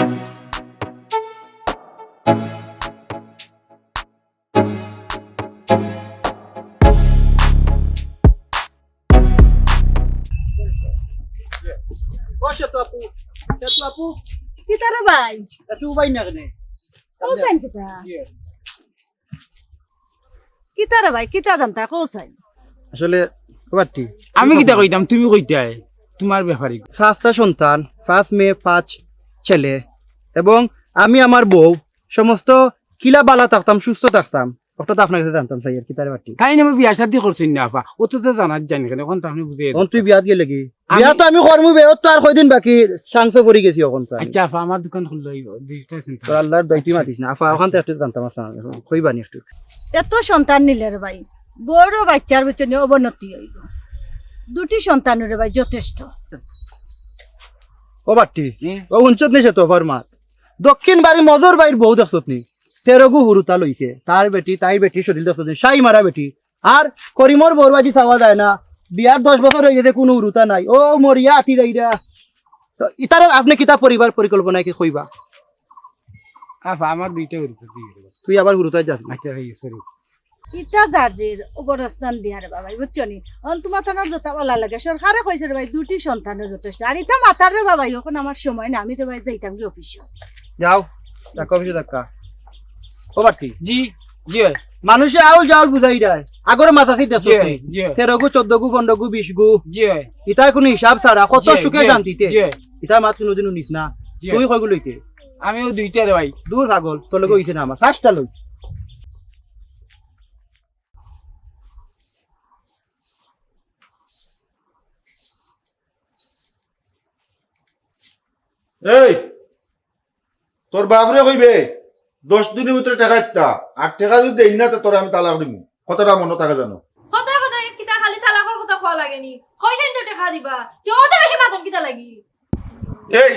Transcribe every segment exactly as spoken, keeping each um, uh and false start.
ও সেতু আপু, সেতু আপু, কিতা রে ভাই? একটু উবাই না কেনে? ও কেন কিতা? কিতা রে ভাই, কিতা জানতা কও চাই? আসলে, বাট্টি, আমি কিতা কইতাম, তুমি কইতায়, তুমার ব্যাপারে। পাঁচটা সন্তান, পাঁচ মেয়ে, পাঁচ ছেলে, এবং আমি আমার বউ, সমস্ত কিলা বালা থাকতাম, সুস্থ থাকতাম, ওটা তো আপনার কাছে জানতাম চাই আর কি, তারে বাট্টি। তাইন আমার বিয়া শাদি করছইন না, আফা, অতো তো জানার জানি কেনে, অখন তো আপনে বুঝে অখন তুই বিয়াত গেলে কি? আমি বিয়া তো আমি করমু বে, অত তো আর কয়দিন বাকি, চান্সও পড়ি গেছি অখন তো আমি। আচ্ছা, আফা, আমার দোকান খুললে অইবো, দুইটা চিন্তা। তোর আল্লাহর দোয়াই তুই মাতিস না। আফা, অখান তো একটু জানতাম, আফা, কইবা নি একটু। এত সন্তান নিলে রে ভাই, বউরও বাচ্চার বুঝছো নি অবনতি অইবো। দুটি সন্তান রে ভাই যথেষ্ট। ও বাট্টি, হুম? ও হুনছত নি সেতু আফার মাত? দক্ষিণ বাড়ি মজর ভাইর বউ দেখছত নি? তেরোগু হুরুতা লইছে। তার বেটি, তাইর বেটি, শরীর দেখছত নি? সাই মারা বেটি। আর করিমর বউর বাজি চাওয়া যায় না। বিয়ার দশ বছর অই গেছে, কুনু হুরুতা নাই। ও মরিয়া আটি যাইরা। তো ইতারে আপনে কিতা পরিবার পরিকল্পনা কি কইবা? আফা, আমার দুইটা হুরুতা দিয়া দিবা। তুই আবার হুরুতা যাস না। আচ্ছা, ভাই, সরি। ইতা যার যের অবস্থান দিয়া রে বাবাই, বুঝছো নি? অখন তুমার তানার যত বালা লাগে, সরকারে কইছে রে ভাই, দুটি সন্তানও যথেষ্ট। আর ইতা মাতার রে বাবাই, অখন আমার সময় না, আমি তো ভাই যাইতাম কি অফিসে। যাও, ডাক্কা অফিসে ডাক্কা। ও বাট্টি। জি, জি ভাই। মানুষে আউল জাউল বুঝাই দেয়। আগরে মাথা সিট জি ভাই, জি ভাই। তেরো গু, চোদ্দ গু, পনেরো গু, বিশ গু। জি ভাই। ইতার কুনু হিসাব ছাড়া, কত জি, সুখে জি, শান্তিতে। জি ভাই। ইতার মাত কুনুদিন হুনিস না। জি তুই ভাই। কয়গু লইতে? আমিও দুইটা রে ভাই। দূর পাগল, তোর লগে অইছে না আমার। পাঁচটা লই। এই, তোর বাপরে কইবে, দশ দিনর ভিতরে টেকা দিতা, আর টেকা যুদি দেইন না, তো তোরে আমি তালাক দিমু। কথাটা মনো থাকে জানো। কথা কথা কিতা খালি তালাকর কথা কওয়া লাগেনি? কইছইন তো টেকা দিবা, তে অত বেশি মাতইন কিতা লাগি? এই,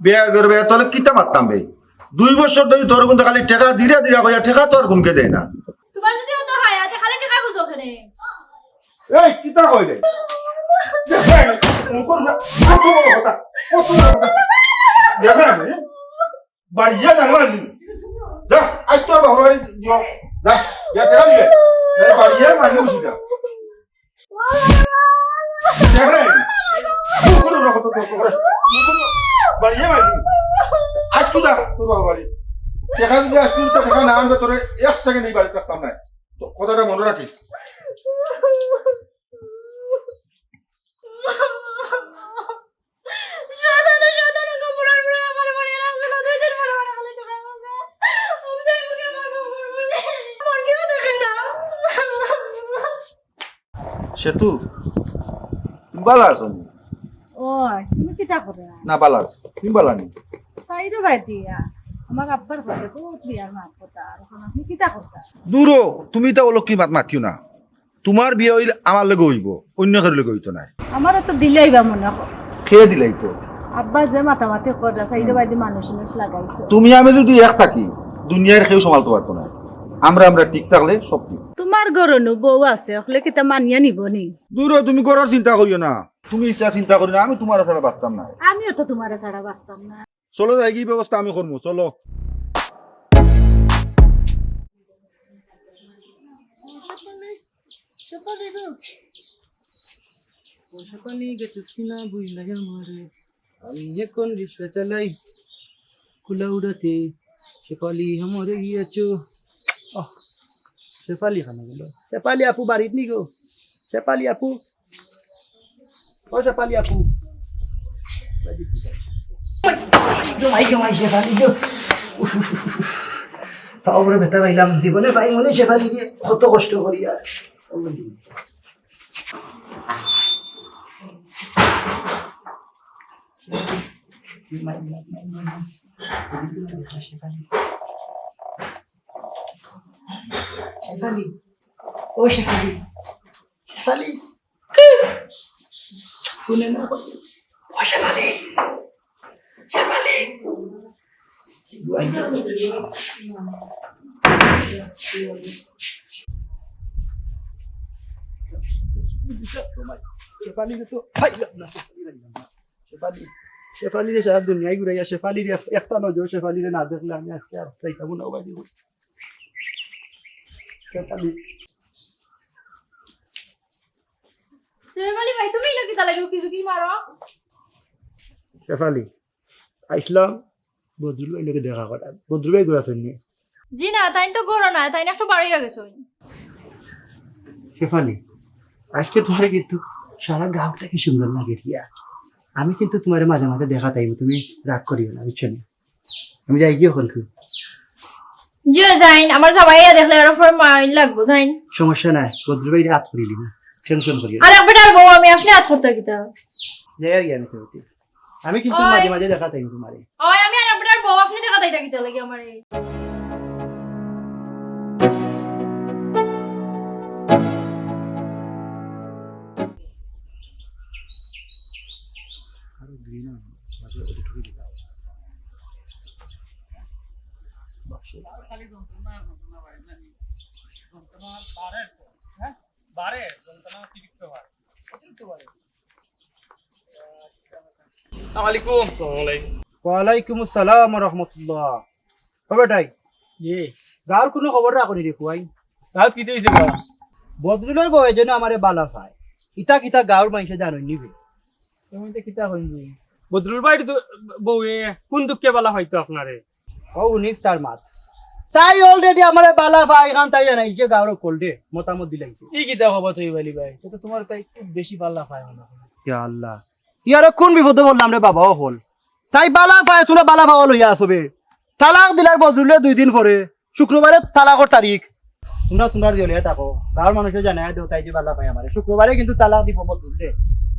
বিয়ার ঘর বিয়া, তাইলে কিতা মাততাম বে? দুই বছর ধরি তোর কুনতা খালি টেকা দিরা দিরা কইয়া, টেকা তো আর কুনকে দেয় না। তুমার যুদি অত হায়া, তে খালি টেকা খুজো কেনে? এই, কিতা কইলে? দেখেন, মুখর না, কত বড় কথা, কত বড় কথা। দেখেন, এ? বাড়িয়ে না মারলি। যা, আজ তোর বাবার বাড়ি দিও। যা, যা, টেকা দিবে। এই বাড়িয়ে মারলি উচিত না। দেখেন, মুখর না কত বড় কথা। মুখর না, বাড়িয়ে মারলি। আজ তুই যা, তোর বাবার বাড়ি। টেকা দিলে আজ তুই তো টেকা না আনবে, তোরে এক সেকেন্ড এই বাড়িত রাখতাম না। তো কথাটা মনো রাখিস। শয়তানে, শয়তানে গো, বুড়ার বুড়ায় আমারে বাড়িয়ে রাখছিল, দুই দিন পরে আমারে খালি ঠকাই বলছে। আমি যাইবো কি আমার বাবার বাড়ি? আমার কেউ দেখে না। সেতু, তুমি বালা আছো নি? ও, তুমি কিতা করো? না, বালা আছি। তুমি বালা নি? সাইডো বাই দিয়া। আমার আব্বার কাছে বহুত বিয়ার মাত কথা, আর এখন আপনি কিতা করতা? দূরো, তুমি তা অলক্ষী মাত মাতিও না। তুমার বিয়া অইলে আমার লগে অইবো, অইন্য কারোর লগে অইতো নায়। আমারে তো দিলাইবা মনে কর। কে দিলাইতো? আব্বা যে মাতামাতি কররা, সাইডে বাইদে মানুষ উনুষ লাগাইছো। তুমি আমি যুদি এক থাকি, দুনিয়ার কেউ সামালতো পারতো নায়। আমরা, আমরা ঠিক থাকলে সব ঠিক। তুমার ঘরো নু বউ আছে, অকলে কিতা মানিয়া নিবো নি? দূরো, তুমি ঘরর চিন্তা করিও না। তুমি ইচ্ছা চিন্তা করিও না, আমি তুমারে ছাড়া বাঁচতাম না। আমিও তো তুমারে ছাড়া বাঁচতাম না। চলো যাইগি, ব্যবস্থা আমি করমু, চলো। শেফালি, শেফালি গো। ও শেফালি, গেছস কিনা বুঝলাই আমারে। আমি এখন রিক্সা চালাই কুলাউড়াতে। শেফালি, আমারে গিয়াছো। আহ, শেফালি কানো গেল? শেফালি আপু বাড়িত নি গো? শেফালি আপু। ও শেফালি আপু। গো মাই, গো মাই, শেফালি গো। উফ, উফ, উফ, উফ, উফ। পাও বড় ব্যথা পাইলাম। জীবনে পাইমু নি শেফালি রে, কত কষ্ট করি আর। শেফালি। শেফালি। ও শেফালি। শেফালি। শুনে না। ও শেফালি। শেফালি। শেফালি তো, শেফালি। শেফালিরে সারা দুনিয়ায় ঘুরাইয়া, শেফালিরে এক-, একটা নজর শেফালিরে না দেখলে আমি আজকে আর যাইতাম না বাড়ি। শেফালি। শেফালি ভাই, তুমি ইনো কিতা লাগি উকি ঝুঁকি মারো? শেফালি, আইছলাম বদরুল ভাইর লগে দেখা করার। বদরুল ভাই ঘরো আছইন নি? জি না, তাইন তো ঘরো নাই, তাইন একটু বারইয়া গেছইন। শেফালি, আজকে তুমারে কিন্তু সারা গাঁও থাকি সুন্দর লাগে দিয়া। আমি কিন্তু তুমারে মাঝে মাঝে দেখাত আইমু, তুমি রাগ করিও না, বুঝছো নি? আমি যাইগি অখন। জি, যাইন, আমার জামাই আইয়া দেখলে আরো পরে মাইর লাগবো, যাইন। সমস্যা নাই, বদরুল ভাইরে আত করিলি না, tension করিও না। আর এক বেটার বউ আমি, আপনে আত করতা কিতা? যাই আর কি আমি তো। আমি কিন্তু ওই। মাঝে মাঝে দেখাত আইমু তুমারে। ওই, আমি আর এক বেটার বউ, আপনে দেখাত আইতা কিতা লাগি আমারে? আসসালামু আলাইকুম। ওয়ালাইকুম আসসালাম ওয়া রাহমাতুল্লাহ। ও বেটাই, জি। গাঁওর কুনু খবর রাখো নি রে ফুয়াইন? গাঁওত কিতা অইছে বা? বদরুলর বউয়ে যেন আমারে বালা পায়। ইতা কিতা গাঁওর মাইনষে জানইন নি বে? তুমি তো কিতা কইন বে? বদরুল ভাইর দু-, বউয়ে কুন দুখে বালা পাইতো আপনারে? ও হুনিছ তার মাত। তাই already আমারে বালা পায়, ইখান তাই জানাইছে গাঁওর হকলরে, মতামত দিলাইছে। ই কিতা কও বা তৈয়ব আলী ভাই? তে তো তুমারে তাই খুব বেশি বালা পায় মনে অয়। ইয়া আল্লাহ, ইয়ারে কুন বিপদো পড়লাম রে বাবা অকল। তাই বালা পায়, তুমরা বালা পাওয়া লইয়া আছো বে। তালাক দিলার বদরুলে দুই দিন পরে, শুক্রবারে তালাকর তারিখ। তুমরা তুমরার জ্বলিয়া থাকো, গাঁওর মানষরে জানাইয়া দেও তাই যে বালা পায় আমারে। শুক্রবারে কিন্তু তালাক দিবো বদরুলে।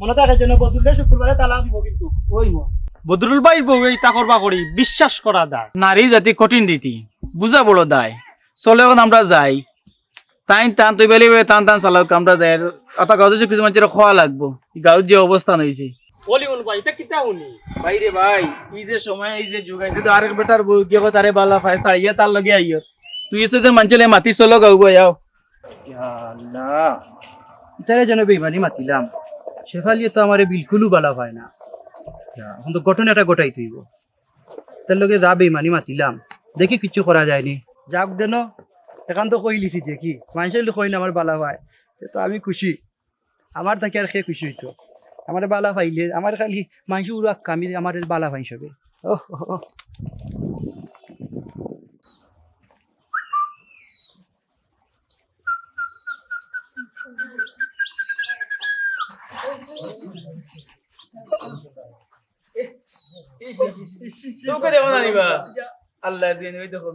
মনো থাকে যেন বদরুলে শুক্রবারে তালাক দিবো কিন্তু। ওই মো। বদরুল ভাইর বউয়ে ইতা করবা করি, বিশ্বাস করা দায়। নারী জাতি কঠিন রীতি, বুঝা বড় দায়। চলো অখন আমরা যাই। তাইন তান তৈয়ব আলী ভাই তান তান চালাউক, আমরা যাই। অতা গাঁওত যে কিছু মানষরে কওয়া লাগবো, গাঁওত যে অবস্থান অইছে। অলি মন ভাই, ইতা কিতা হুনি? ভাই রে ভাই, ই যে সময়, ই যে যুগ আইছে, তো আরেক বেটার বউ গিয়া কয় তারে বালা পায়, ছাড়িয়া তার লগে আইও। তুই এসে যে মানষরে মাতি চলো গাঁও গো, আও। ইয়া আল্লাহ, ইতারে যেন বেইমানি মাতিলাম। শেফালিয়ে তো আমারে বিলকুলউ বালা পায় না। ইয়া, অখন তো ঘটনা একটা ঘটাইতে অইবো। তার লগে যা বেইমানি মাতিলাম, দেখি কিচ্ছু করা যায়নি। যাউক দেন, অখান তো কইলিছি দেখি, মানষে যদি কইন আমার বালা পায়, তে তো আমি খুশি। আমার থাকি আর কে খুশি অইতো? আমারে বালা পাইলে, আমার খালি মানষে উড়াক, আমি আমারে বালা পাইন সবে। ওহ, ওহ, ওহ। চউখে দেখো না নি বা? আল্লার দিন, ওই দেখো।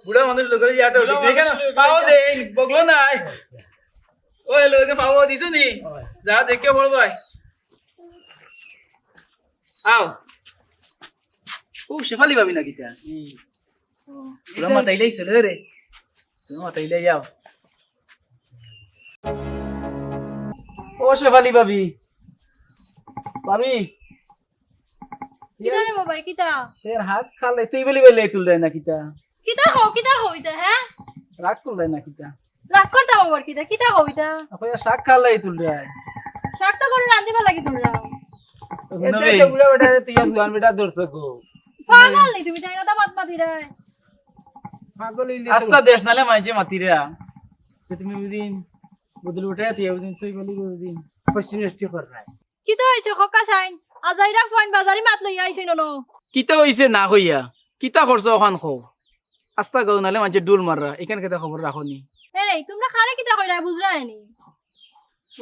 বুড়া মানুষ লগে ইয়াটা উঠে। বুড়া মানুষ লগে পাও দে, এই বগলো নাই। ওই লগে পাও দিছো নি? যা দেখে বড় ভাই। আও। ও, শেফালি ভাবি না কিতা? হুম। ও, তোরা মাতাইলাই চলে রে। তোরা মাতাইলাই যাও। ও শেফালি ভাবি। ভাবি। কিতা রে বাবা, কিতা? এর হাত খালে তুই বলি বলে তুল দেয় না কিতা? কিতা হও, কিতা হও ইতা, হ্যাঁ? রাগ করলে না কিতা? রাগ করতাম আবার কিতা? কিতা কও ইতা? আপনি শাক খালাই তুলরায়। শাক তো করে রান্ধিবার লাগি তুলরাম। হুনো এতে বে। তো বুড়া বেটা, তুই আর জোয়ান বেটা ধরছো গো। পাগল নি তুমি, তাই না? তা মাত মাতিরায়। পাগল হইলে তো আস্তা দেশ নালে মাইজে মাতিরা। তো তুমি বুঝিন, বদল উঠে তুই বুঝিন, তুই বলি বুঝিন। পশ্চিম দৃষ্টি কর নাই। কিতা অইছে খক্কা সাইন? আজাইরা ফুয়াইন বাজারি মাত লইয়া আইছইন অনো। কিতা অইছে না কইয়া? কিতা করছো অখান কও? আস্তা গাঁও নালে মানষে ডুল মাররা, ইখান কিতা খবর রাখো নি? এই, তুমরা কারে কিতা কইরায় বুঝরায় নি?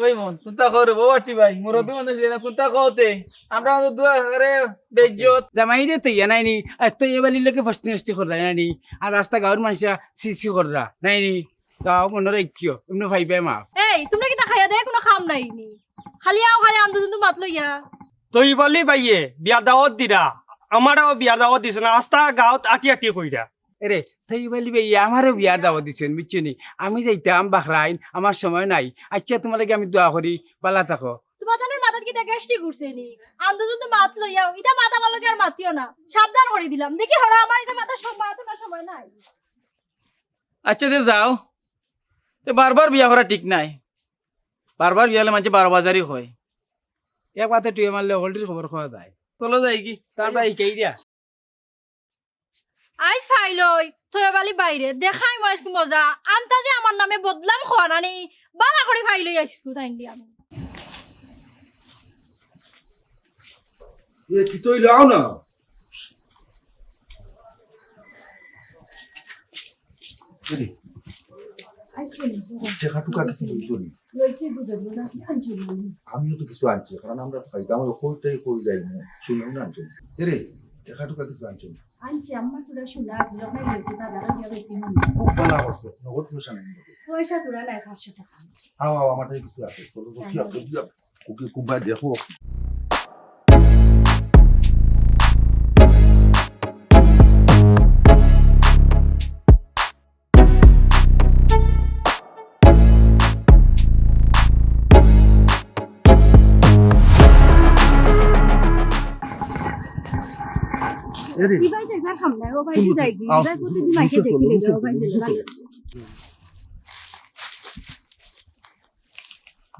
ওই মন, কুনতা কও রে বাবা টি ভাই, মুরব্বি মানুষ রে না, কুনতা কও তে? আমরা তো দোয়া করে বেইজ্জত। জামাইরে তো ইয়া নাই নি, আর তো এ বালির লগে ফষ্টি নষ্টি কররায় না নি, আর আস্তা গাঁওর মানষে ছি ছি কররা, নাই নি? তাও মনো রাখিও, এমনে পাইবায় মাফ। এই, তুমরা কিতা খাইয়া দেয় কুনু কাম নাই নি? খালি আও, খালি আন্দু দুন্দু মাত লইয়া। তৈয়ব আলী ভাইয়ে বিয়ার দাওয়াত দিরা, আমারেও বিয়ার দাওয়াত দিছে না, আস্তা গাঁওত আটি আটি কইরা। এরে, তৈয়ব আলী ভাইয়ে আমারেও বিয়ার দাওয়াত দিছইন, বুঝছো নি? আমি যাইতাম বাহরাইন, আমার সময় নাই। আইচ্ছা, তুমার লাগি আমি দোয়া করি, বালা থাকো। তুমার জানোর মাথাত কিতা গ্যাস্ট্রিক উঠছে নি? আন্দু দুন্দু মাত লইয়াও, ইতা মাত আমার লগে আর মাতিও না, সাবধান করি দিলাম। দেখি হরা আমার ইতা মাতার সম-, মাত শোনার সময় নাই। আইচ্ছা, তে যাও। তে বারবার বিয়া করা ঠিক নায়। বারবার বিয়া অইলে মানষে বারো বাজারি কয়। এক বাতে টুয়ে মারলে হকলটির খবর কওয়া যায়। চলো যাইগি, তার ভাই কেই দিয়া। আইজ ফাইলই, তৈয়ব আলী বাইরে, দেখাইমু আইজ মজা। আন্তাজে আমার নামে বদনাম খোয়ানানি, বালা করি ফাইলই আইজকু তাইন দিয়া আমি। এ, কিতা অইলো, আও না। এরে, টেকা টুকা কিছু অইতো নি। আমিও তো কিছু আনছি, কারণ আমরা খাইতাম, ওই কইটাই কই যাই না, শুনেও না আনছি। এরে, টেকা টুকা কিছু আনছি না। আনছি, আম্মা তোরা শুনে আসলো, ওখানে গেছি, বাজারে গিয়ে বেশি মনে হয়। খুব ভালো করছো, নগদ পয়সা নাই। পয়সা তোরা নাই, পাঁচশো টাকা। আও, আও, আমার কাছে কিছু আছে, চলো, চলো, কি আছে, কি আছে? ওকে, কুম্বা দেখো। এরে। ই ভাই যাইবার কাম নাই, ও ভাই যাইগি, ই ভাই প্রতিদিন মাইকে দেখি লইয়া, ও ভাই যাইবার।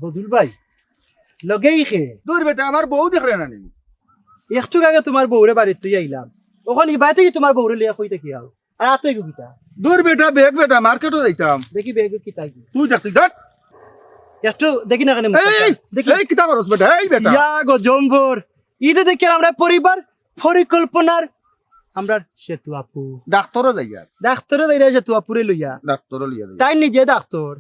বজুল ভাই, লগেই খে। দূর বেটা, আমার বউ দেখরে না নি? একটু আগে তোমার বউরে বাড়িত তুই আইলাম, অখন ইবাতে কি তোমার বউরে লইয়া কই থাকি আও? আর আতো এগু কিতা? দূর বেটা, ব্যাগ বেটা, মার্কেটও যাইতাম। দেখি ব্যাগ কিতা কি? তুই দেখতে দেখ। একটু দেখি না কেনে মুখ এই, দেখি। এই কিতা করস বেটা, এই বেটা। ইয়া গো জম্বর, ইদে দেখি আমরা পরিবার পরিকল্পনার আমরা সেতু আপু। ডাক্তারও যাই আর। ডাক্তারও যাই রে সেতু আপুরে লইয়া। ডাক্তারও লইয়া যাই। তাই নিজে ডাক্তার।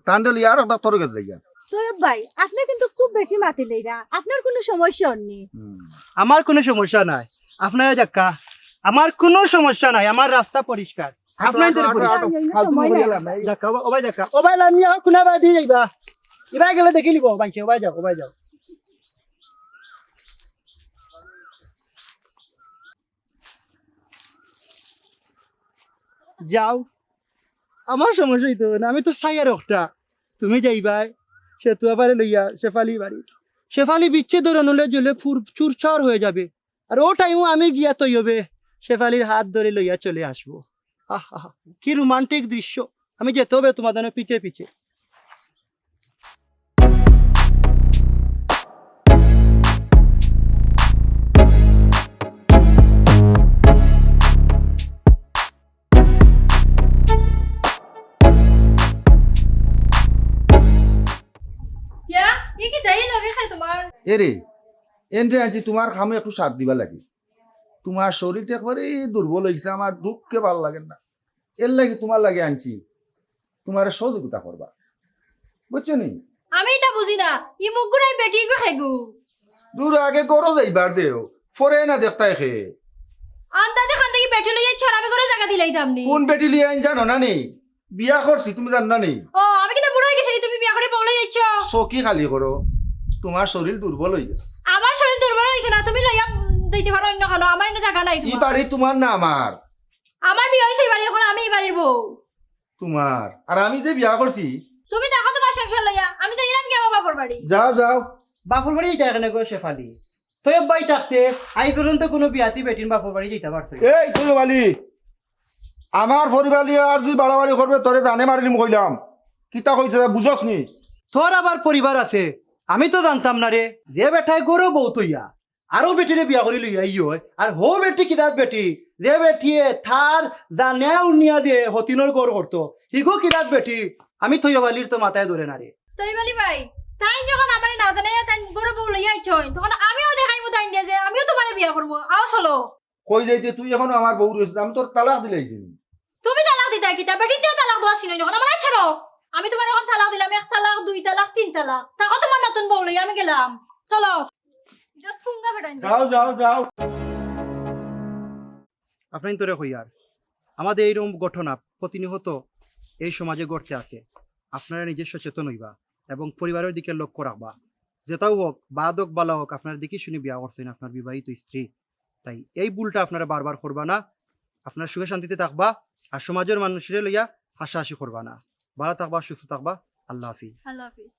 তানরে লইয়া আর ডাক্তার গেছে যাইয়া। সৈয়দ ভাই, আপনি কিন্তু খুব বেশি মাতিলেইরা, আপনার কোনো সমস্যা হয়নি। হুম। আমার কোনো সমস্যা নাই, আপনারা যাক্কা, আমার কোনো সমস্যা নাই, আমার রাস্তা পরিষ্কার। আপনার আটো, আটো, আটো, ফালতু সময় মুখে নাই। গেলাম না। যাক্কা, ও ভাই যাক্কা, ও ভাই লামিয়া হোক, কোনা বাদি যাইবা? এবার গেলে দেখি নিব, ভাই, ও ভাই যাও, ও ভাই যাও। যাও, আমার সমস্যা হইতো না, আমি তো চাই আর একটা। তুমি যাইবায় সেতু আপারে লইয়া শেফালি বাড়ি। শেফালি বিচ্ছে ধরন হলে জ্বলে ফুর চুরচার হয়ে যাবে। আর ও টাইমও আমি গিয়া তৈয়বে শেফালির হাত ধরে লইয়া চলে আসবো। আহা, কি রোমান্টিক দৃশ্য। আমি যেতে হবে তোমাদের পিছে পিছে। ইয়া, ই কিতা ই লগে খায় তোমার? এরে, এনরে আজি তোমার কামে একটু সাথ দিবা লাগে। তোমার শরীরটা একবারে দুর্বল হয়ে গেছে, আমার দুঃখে ভালো লাগে না। এর লাগি তোমার লাগি আনছি, তোমারে সহযোগিতা করবা, বুঝছো নি? আমি ইতা বুঝি না, ই মুখ ঘুরাই বেটি গো খেগু। দূর আগে গরো যাইবার দেও, পরে না দেখতাই খে। আন্দাজে খান থেকে বেটি লইয়া ইচ্ছা আমি করে জায়গা দিলাইতাম নি। কোন বেটি লইয়া আইন জানো না নি? বিয়া করছি, তুমি জানো না নি? ও, আমি কিন্তু বুড়া হয়ে গেছি নি, তুমি বিয়া করে বউ লইয়া আইছো। চকি খালি করো, তোমার শরীর দুর্বল হয়ে গেছে। আমার শরীর দুর্বল হয়েছে না, তুমি লইয়া, উম, যাইতে পারো অন্য খানো, আমার এনে জায়গা নাই ই তোমার। বাড়ি তোমার না আমার? আমার বিয়া হইছে এবারে, এখন আমি এই বাড়ির বউ। তোমার আর আমি যে বিয়া করছি। তুমি দেখো তোমার সংসার লইয়া, আমি যাইরাম গিয়া আমার বাপর বাড়ি। যাও, যাও। বাপর বাড়ি যাইতা কেনে গো শেফালি? তৈয়ব ভাই থাকতে আই পর্যন্ত কোনো বিয়াতি বেটিন বাপর বাড়ি যাইতা পারছে না। এই তৈয়ব আলী, আমার পরিবার নিয়ে আর যদি বাড়াবাড়ি করবে, তোরে জানে মারিলিম কইলাম। কিতা কইছে বুঝছ নি? তোর আবার পরিবার আছে, আমি তো জানতাম না রে। যে বেটায় গরো বউ তইয়া আরো বেটিরে বিয়া করি লইয়া আইও, আর হো বেটি কিদাত বেটি, যে বেটিয়ে তার জানে উনিয়া যে হতিনর গর করতো, হিগো কিদাত বেটি, আমি তৈয়ব আলীর তো মাথায় ধরে না রে। তৈয়ব আলী ভাই, তাই যখন আমারে না জানাইয়া তাই গরো বউ লইয়া আইছইন, তখন আমিও দেখাইমু তাইন দিয়া যে আমিও তোমারে বিয়া করমু। আও চলো। কই যাইতে তুই এখনো আমার বউ রইছ, আমি তোর তালাক দিলাই দিন। তুমি তালাক দিতায় কিতা? বেটিতেও তালাক দেওয়া চিনই না, আমার ছাড়ো। আমি তোমার এখন তালাক দিলাম, এক তালাক, দুই তালাক, তিন তালাক। থাকো তোমার নতুন বউ লইয়া, আমি গেলাম। চলো। ইটা ফুঙ্গা বেটাইন। যাও, যাও, যাও। আপনাইন তোরে কইয়ার, আমাদের এইরকম ঘটনা প্রতিনিয়ত এই সমাজে ঘটতে আছে। আপনারা নিজে সচেতন হইবা এবং পরিবারের দিকে লক্ষ্য রাখবা। যেটাও হোক, বাদ হোক, বালা হোক, আপনারা দেখি শুনি বিয়া করছেন আপনার বিবাহিত স্ত্রী, তাই এই ভুলটা আপনারা বারবার করবা না। আপনারা সুখে শান্তিতে থাকবা, আর সমাজের মানুষরে লইয়া হাসাহাসি করবা না। ভালো থাকবা, সুস্থ থাকবা। আল্লাহ হাফিজ। আল্লাহ হাফিজ।